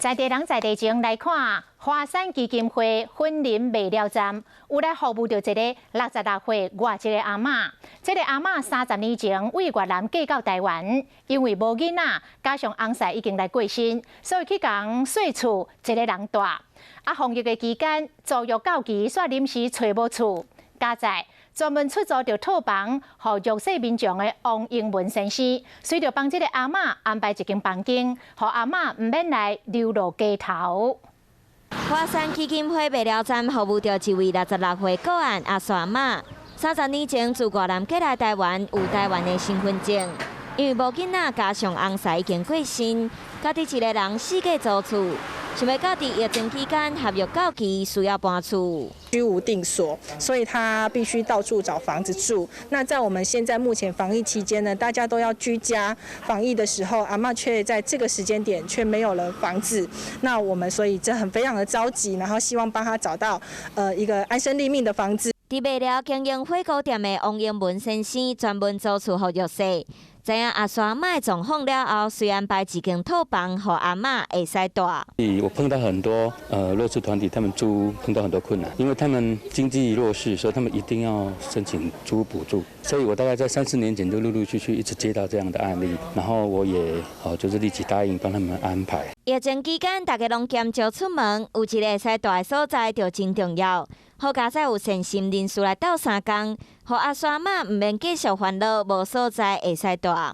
在地人在地情來看，華山基金會雲林麥寮站有來服務著一个66歲外籍的阿嬤。這个阿嬤30年前對越南嫁到台灣，因為無囡仔，加上翁婿已經來過身，所以去共稅厝一个人住。啊，防疫的期間租約到期，煞臨時揣無厝，佳哉專門出租著套房，予弱勢民眾的王英文先生，隨著幫這个阿嬤安排一間房間，予阿嬤毋免來流落街頭。華山基金會麥寮站服務著一位66歲個案阿嫂阿嬤，30年前自越南過來台灣，有台灣的身份證，因為無囡仔，加上翁婿已經過身，家己一个人四界租厝。想袂到佇疫情期間合約到期，需要搬厝。居無定所，所以他必須到處找房子住。那在我們現在目前防疫期間呢，大家都要居家防疫的時候，阿嬤卻在這個時間點卻沒有了房子。那我們所以這很非常的着急，然後希望幫他找到一個安身立命的房子。佇麥寮經營火鍋店的王英文先生，專門租厝予弱勢。知影阿嫂阿嬤的狀況了後，隨安排一間套房，予阿嬤會使蹛。我碰到很多弱勢團體，他們租屋碰到很多困難，因為他們經濟弱勢，所以他們一定要申請租屋補助。所以我大概在三四年前就陸陸續續一直接到這樣的案例，然後我也就是立即答應幫他們安排。疫情期間，大家攏減少出門，有一个會使蹛的所在就真重要。好佳哉有善心人士來鬥相共，予阿嫂阿嬤毋免繼續煩惱無所在會使蹛。